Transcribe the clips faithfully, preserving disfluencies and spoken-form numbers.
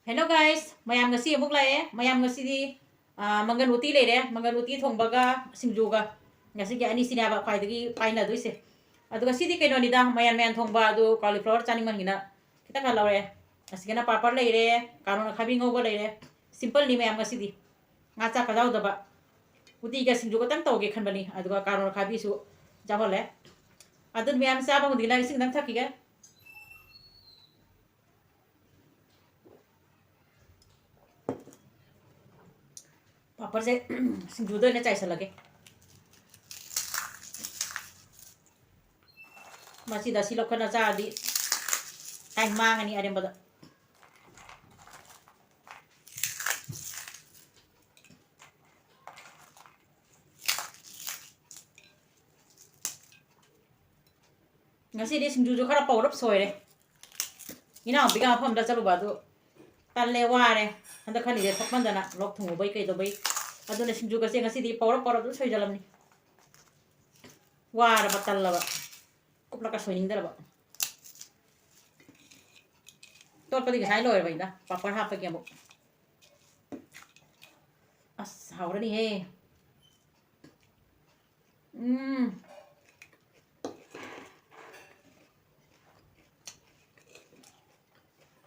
Hello guys, ꯃꯌꯥꯝ ꯉꯁꯤ ꯑꯃꯨꯛ ꯂꯥꯛꯑꯦ꯫ ꯃꯌꯥꯝ ꯉꯁꯤꯗꯤ, ꯑ, ꯃꯪꯒꯟ ꯎꯇꯤ ꯂꯩꯔꯦ꯫ ꯃꯪꯒꯟ ꯎꯇꯤ ꯊꯣꯡꯕꯒ ꯁꯤꯡꯖꯨꯒ, ꯉꯁꯤꯒꯤ ꯑꯅꯤꯁꯤꯅꯦꯕ ꯈ꯭ꯋꯥꯏꯗꯒꯤ ꯄꯥꯏꯅꯗꯣꯏꯁꯦ꯫ ꯑꯗꯨꯒ ꯁꯤꯗꯤ ꯀꯩꯅꯣꯅꯤꯗ, ꯃꯌꯥꯟ ꯃꯌꯥꯟ ꯊꯣꯡꯕ, ꯑꯗꯨ cauliflower ꯆꯥꯅꯤꯡꯃꯟꯒꯤꯅ ꯈꯤꯇꯪ ꯈꯔ ꯂꯧꯔꯦ꯫ ꯑꯁꯤꯒꯅ ꯄꯥꯄꯔ ꯂꯩꯔꯦ, ꯀꯥꯔꯣꯠ ꯑꯈꯥꯕꯤ ꯉꯧꯕ ꯂꯩꯔꯦ꯫ Simpleꯅꯤ ꯃꯌꯥꯝ ꯉꯁꯤꯗꯤ꯫ ꯉꯥ ꯆꯥꯛꯀ ꯌꯥꯎꯗꯕ꯫ ꯎꯇꯤꯒ ꯁꯤꯡꯖꯨ ꯈꯛꯇꯪ ꯇꯧꯒꯦ ꯈꯟꯕꯅꯤ, ꯑꯗꯨꯒ ꯀꯥꯔꯣꯠ ꯑꯈꯥꯕꯤꯁꯨ ꯌꯥꯎꯍꯜꯂꯦ꯫ ꯑꯗꯨ ꯃꯌꯥꯝ ꯆꯥꯕ ꯍꯧꯗ꯭ꯔꯤꯉꯩ ꯏꯁꯤꯡ ꯈꯤꯇꯪ ꯊꯛꯈꯤꯒꯦ꯫ ꯄꯥꯄꯔꯁꯦ ꯁꯤꯡꯖꯨꯗ ꯑꯣꯏꯅ ꯆꯥꯏꯁꯜꯂꯒꯦ꯫ ꯃꯁꯤꯗ ꯁꯤ ꯂꯧꯈꯠꯅ ꯆꯥꯔꯗꯤ time ꯃꯥꯡꯉꯅꯤ ꯑꯔꯦꯝꯕꯗ꯫ ꯉꯁꯤꯗꯤ ꯁꯤꯡꯖꯨꯁꯨ ꯈꯔ ꯄꯧꯔꯞ ꯁꯣꯏꯔꯦ꯫ ꯏꯅꯥꯎꯄꯤꯒ ꯃꯐꯝꯗ ꯆꯠꯂꯨꯕ ꯑꯗꯨ ꯇꯜꯂꯦ, ꯋꯥꯔꯦ꯫ ꯍꯟꯗꯛ ꯈꯔꯅꯤꯁꯦ ꯊꯣꯛꯃꯟꯗꯅ ꯂꯣꯛ ꯊꯨꯡꯉꯨꯕꯩ ꯀꯩꯗꯧꯕꯩ꯫ ꯑꯗꯨꯅ ꯁꯤꯡꯖꯨꯒꯁꯦ ꯉꯁꯤꯗꯤ ꯄꯧꯔꯞ ꯄꯧꯔꯞ ꯑꯗꯨꯝ ꯁꯣꯏꯖꯜꯂꯝꯅꯤ꯫ ꯋꯥꯔꯕ ꯇꯜꯂꯕ꯫ ꯀꯨꯞꯂꯒ ꯁꯣꯏꯅꯤꯡꯗ꯭ꯔꯕ꯫ ꯇꯣꯠꯄꯗꯤ ꯉꯁꯥꯏ ꯂꯣꯏꯔꯕꯅꯤꯗ, ꯄꯥꯄꯔ ꯍꯥꯞꯄꯒꯤ ꯑꯃꯨꯛ꯫ ꯑꯁ, ꯍꯥꯎꯔꯅꯤꯍꯦ꯫ ꯎꯝ꯫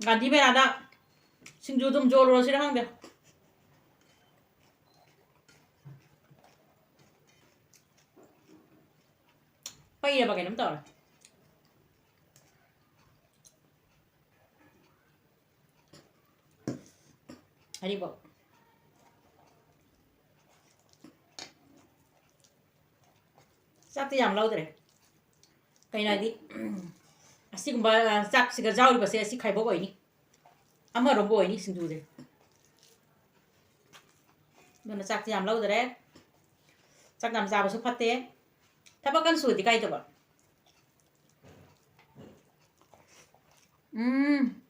ꯒꯥꯟꯙꯤ ꯃꯦꯂꯥꯗ ꯁꯤꯡꯖꯨ ꯑꯗꯨꯝ ꯌꯣꯜꯂꯨꯔꯁꯤꯔ ꯈꯪꯗꯦ꯫ ꯄꯩꯔꯕ ꯀꯩꯅꯣꯝ ꯇꯧꯔꯦ꯫ ꯍꯔꯤꯕꯣꯞ꯫ ꯆꯥꯛꯇꯤ ꯌꯥꯝ ꯂꯧꯗ꯭ꯔꯦ꯫ ꯀꯩꯅꯣ ꯍꯥꯏꯗꯤ, ꯑꯁꯤꯒꯨꯝꯕ, ꯑ, ꯆꯥꯛꯁꯤꯒ ꯌꯥꯎꯔꯤꯕꯁꯦ ꯑꯁꯤ ꯈꯥꯏꯕꯣꯛ ꯑꯣꯏꯅꯤ꯫ ꯑꯃꯔꯣꯝꯕꯨ ꯑꯣꯏꯅꯤ ꯁꯤꯡꯖꯨꯁꯦ꯫ ꯑꯗꯨꯅ ꯆꯥꯛꯇꯤ ꯌꯥꯝ ꯂꯧꯗ꯭ꯔꯦ꯫ ꯆꯥꯛ ꯌꯥꯝ ꯆꯥꯕꯁꯨ ꯐꯠꯇꯦ꯫ ꯊꯕꯛ ꯀꯟꯅ ꯁꯨꯔꯗꯤ ꯀꯥꯏꯗꯕ꯫ ꯎꯝ꯫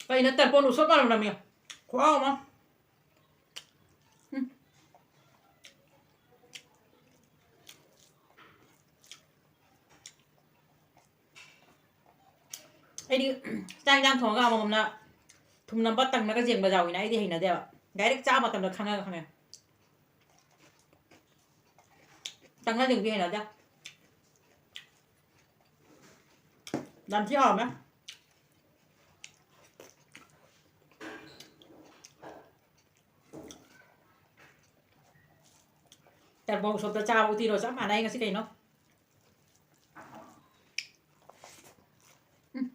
ꯀꯩꯅꯣ ꯇꯔꯄꯣꯟ ꯎꯁꯣꯞ ꯃꯥꯟꯕ ꯅꯝꯃꯤ꯫ ꯈꯨꯍꯥꯎ ꯑꯃ꯫ ꯎꯝ꯫ ꯑꯩꯗꯤ ꯆꯥꯛ ꯏꯟꯖꯥꯡ ꯊꯣꯡꯉꯒ ꯑꯃꯃꯝꯅ ꯊꯨꯝ ꯅꯝꯕ ꯇꯪꯅꯒ ꯌꯦꯡꯕ ꯌꯥꯎꯋꯤꯅ, ꯑꯩꯗꯤ ꯍꯩꯅꯗꯦꯕ꯫ Direct ꯆꯥꯕ ꯃꯇꯝꯗ ꯈꯪꯉꯒ ꯈꯪꯉꯦ꯫ ꯇꯪꯅ ꯌꯦꯡꯕꯗꯤ ꯍꯩꯅꯗꯦ꯫ ꯌꯥꯝ ꯊꯤ ꯍꯥꯎꯔꯝꯃꯦ꯫ ꯇꯔꯕꯧ ꯁꯣꯞꯇ ꯆꯥꯕ ꯎꯇꯤꯔꯣ ꯆꯞ ꯃꯥꯟꯅꯩ ꯉꯁꯤ ꯀꯩꯅꯣ꯫ ꯎꯝ꯫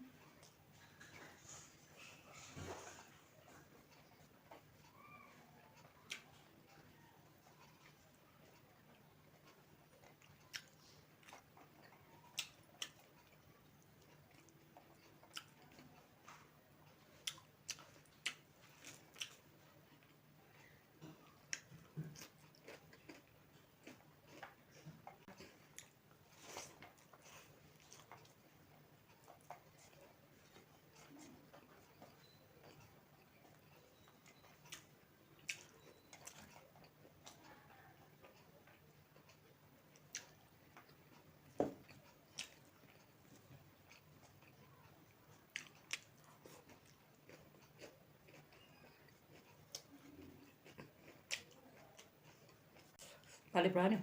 ꯀꯥꯂꯤ ꯄꯨꯔꯥꯅꯤ꯫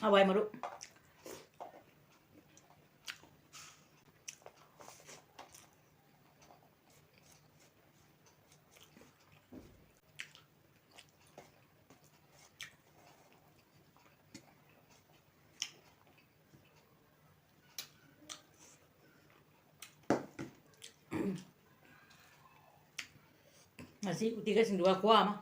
ꯍꯋꯥꯏ ꯃꯔꯨ꯫ ꯉꯁꯤ ꯎꯇꯤꯒ ꯁꯤꯡꯖꯨꯒ ꯈꯨꯍꯥꯎ ꯑꯃ꯫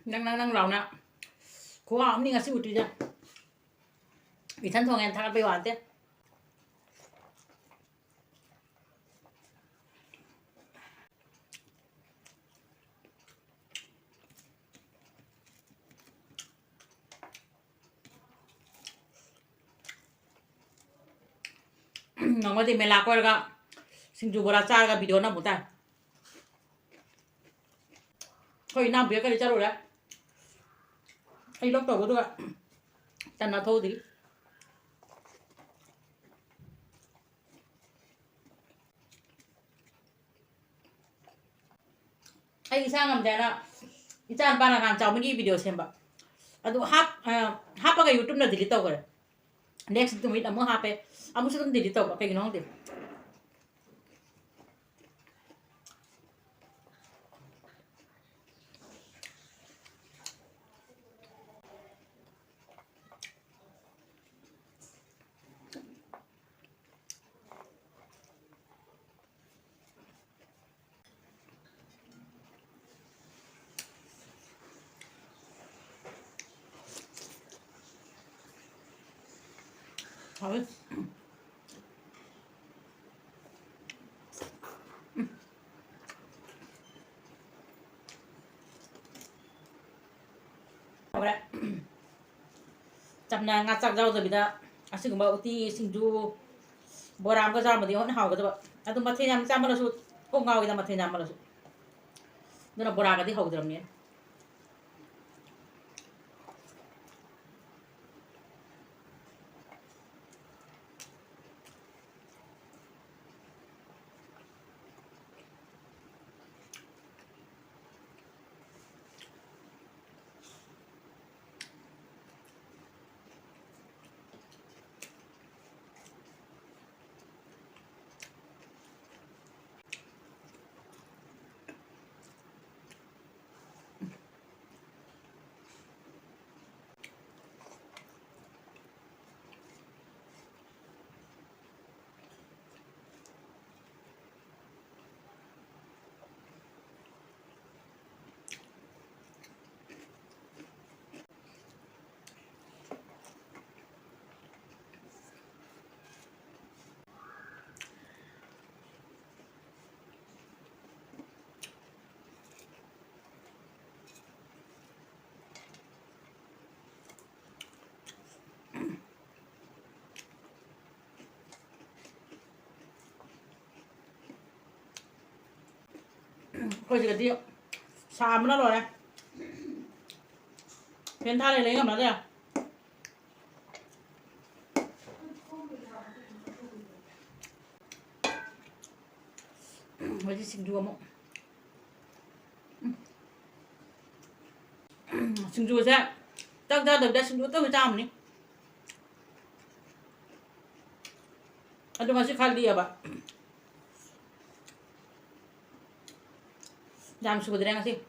ꯅꯪ, ꯅꯪ, ꯅꯪ ꯂꯥꯎꯅ꯫ ꯈꯨꯍꯥꯎ ꯑꯃꯅꯤ ꯉꯁꯤ ꯎꯇꯤꯁꯦ꯫ ꯏꯊꯟ ꯊꯣꯡꯉꯦꯅ ꯊꯥꯒꯠꯄꯩ ꯋꯥ ꯅꯠꯇꯦ꯫ ꯅꯣꯡꯃꯗꯤ ꯃꯦꯂꯥ ꯀꯣꯏꯔꯒ ꯁꯤꯡꯖꯨ ꯕꯣꯔꯥ ꯆꯥꯔꯒ video ꯅꯝꯃꯨ ꯇꯥꯏ꯫ ꯑꯩꯈꯣꯏ ꯏꯅꯥꯎꯄꯤꯒ ꯀꯔꯤ ꯆꯠꯂꯨꯔꯦ꯫ ꯑꯩ ꯂꯧ ꯇꯧꯕꯗꯨꯒ ꯇꯟꯅ ꯊꯣꯛꯎꯗ꯭ꯔꯤ꯫ ꯑꯩ ꯏꯁꯥ ꯉꯝꯗꯦꯅ ꯏꯆꯥ ꯅꯨꯄꯥꯅ ꯉꯥꯟ ꯆꯥꯎꯕꯒꯤ video ꯁꯦꯝꯕ꯫ ꯑꯗꯨ ꯍꯥꯞ-, ꯑ, ꯍꯥꯞꯄꯒ YouTube-ꯅ delete ꯇꯧꯈ꯭ꯔꯦ꯫ Next ꯅꯨꯃꯤꯠ ꯑꯃꯨꯛ ꯍꯥꯞꯄꯦ꯫ ꯑꯃꯨꯛꯁꯨ ꯑꯗꯨꯝ delete ꯇꯧꯕ꯫ ꯀꯩꯒꯤꯅꯣ ꯈꯪꯗꯦ꯫ ꯍꯥꯎꯋꯤ꯫ ꯍꯥꯎꯔꯦ꯫ ꯆꯝꯅ ꯉꯥ ꯆꯥꯛ ꯌꯥꯎꯗꯕꯤꯗ ꯑꯁꯤꯒꯨꯝꯕ ꯎꯇꯤ, ꯁꯤꯡꯖꯨ, ꯕꯣꯔꯥ ꯑꯃꯒ ꯆꯥꯔꯝꯃꯗꯤ ꯍꯣꯟꯅ ꯍꯥꯎꯒꯗꯕ꯫ ꯑꯗꯨ ꯃꯊꯦꯜ ꯌꯥꯝ ꯆꯥꯃꯜꯂꯁꯨ ꯀꯣꯛ ꯉꯥꯎꯋꯤꯗ, ꯃꯊꯦꯜ ꯌꯥꯝꯃꯜꯂꯁꯨ꯫ ꯑꯗꯨꯅ ꯕꯣꯔꯥꯒꯗꯤ ꯍꯧꯗ꯭ꯔꯕꯅꯦ꯫ ꯑꯩꯈꯣꯏ ꯁꯤꯗꯗꯤ ꯁꯥꯕꯅ ꯂꯣꯏꯔꯦ꯫ ꯐꯦꯟ ꯊꯥ ꯂꯩ, ꯂꯩ ꯉꯝꯅꯗꯦ꯫ ꯍꯧꯖꯤꯛ ꯁꯤꯡꯖꯨ ꯑꯃꯨꯛ꯫ ꯎꯝ꯫ ꯁꯤꯡꯖꯨꯁꯦ ꯆꯥꯛ ꯆꯥꯗꯕꯤꯗ ꯁꯤꯡꯖꯨ ꯑꯇꯪ ꯆꯥꯔꯝꯅꯤ꯫ ꯑꯗꯣ ꯉꯁꯤ ꯈꯔ ꯂꯤꯛꯑꯕ꯫ ꯌꯥꯝ ꯁꯨꯗ꯭ꯔꯦ ꯉꯁꯤ꯫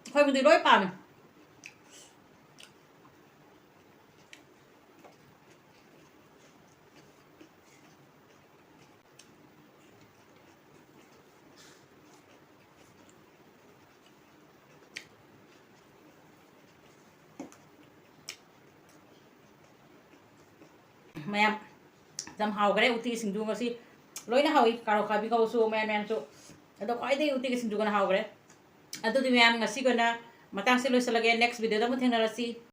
ꯑꯩꯈꯣꯏꯕꯨꯗꯤ ꯂꯣꯏ ꯄꯥꯝꯃꯦ꯫ ꯃꯌꯥꯝ, ꯌꯥꯝ ꯍꯥꯎꯈ꯭ꯔꯦ ꯎꯇꯤ ꯁꯤꯡꯖꯨ ꯉꯁꯤ꯫ ꯂꯣꯏꯅ ꯍꯥꯎꯏ, ꯀꯥꯔꯣꯠ ꯑꯈꯥꯕꯤ ꯀꯧꯁꯨ, ꯃꯌꯥꯟ ꯃꯌꯥꯟꯁꯨ꯫ ꯑꯗꯣ ꯈ꯭ꯋꯥꯏꯗꯒꯤ ꯎꯇꯤꯒ ꯁꯤꯡꯖꯨꯒꯅ ꯍꯥꯎꯈ꯭ꯔꯦ꯫ ꯑꯗꯨꯗꯤ ꯃꯌꯥꯝ, ꯉꯁꯤꯒꯤ ꯑꯣꯏꯅ ꯃꯇꯥꯡꯁꯤ ꯂꯣꯏꯁꯤꯜꯂꯒꯦ꯫ Next videoꯗ ꯑꯃꯨꯛ ꯊꯦꯡꯅꯔꯁꯤ꯫